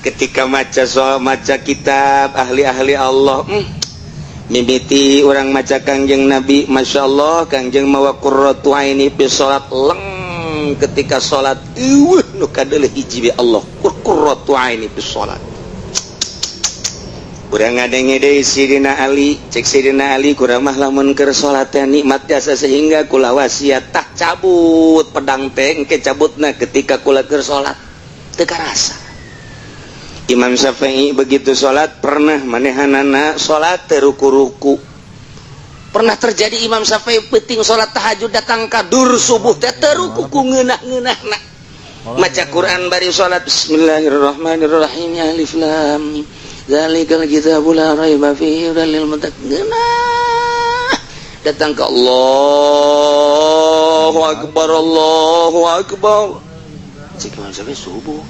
Ketika maca soal, maca kitab ahli-ahli Allah, mimiti urang maca Kangjeng Nabi, Masya Allah, Kangjeng mawa qurratu aini fi salat, leng ketika salat eueuh nu kadeuleuh hiji we Allah, qurratu aini fi salat. Urang ngadenge deui Sidina Ali, cek Sidina Ali, kurang mah lamun keur salat teh nikmat jasa sehingga kula wasiat tah cabut pedang teh, engke cabutna ketika kula keur salat teu karasa. Imam Syafi'i begitu salat pernah manehanana salat teu ruku-ruku. Pernah terjadi Imam Syafi'i penting salat tahajud datang ka dur subuh teh teu ruku ku ngeunah-ngeunahna maca Quran bari salat, bismillahirrahmanirrahim, ya alif lam mim zalikal kitabu la raiba fihi hudan lil muttaqin, datang ke Allahu akbar, Allahu akbar. Cek Imam Syafi'i, subuh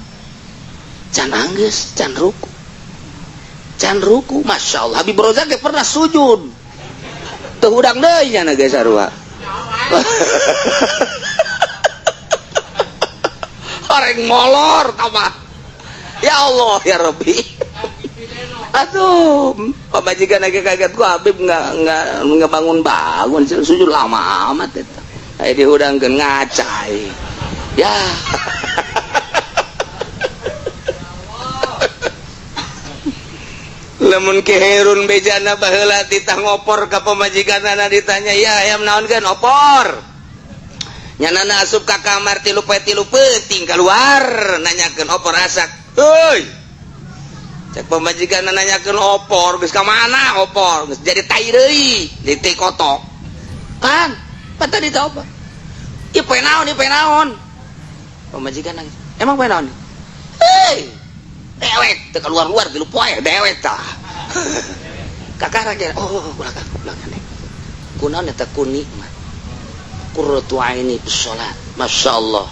can anggeus, can ruku, can ruku. Masya Allah, Habib Rozak ge pernah sujud teu hudang deui nya geus sarua orang molor tama. Ya Allah ya Rabbi, aduh, pamajikan lagi kaget ku Habib nggak bangun bangun, sujud lama amat itu. Ayo dihudangkeun ngacai ya. Lamun keherun bejana baheula titah ngopor ka pamajikanana, ditanya, "Ya hayam naon kan?" "Opor." Nyanana asup ka kamar 3 poe 3 peuting, keluar nanyakeun opor asak. Heuy, cek pamajikan nanyakeun opor geus ka mana, opor geus jadi tai deui, jadi tai kotok kan. Pan tadi teh opor. Ieu poe naon, ieu poe naon? Pamajikan nangis, emang poe naon? Heuy, dewek teu keluar-luar 3 poe dewek tah. Kakara ge, oh, ulah ulah kunaon eta ku nikmat qurratu aini fi shalat. Masya Allah,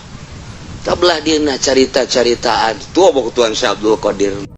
kabelah dieuna carita-caritaan tuh. Tuan Syekh Abdul Qadir.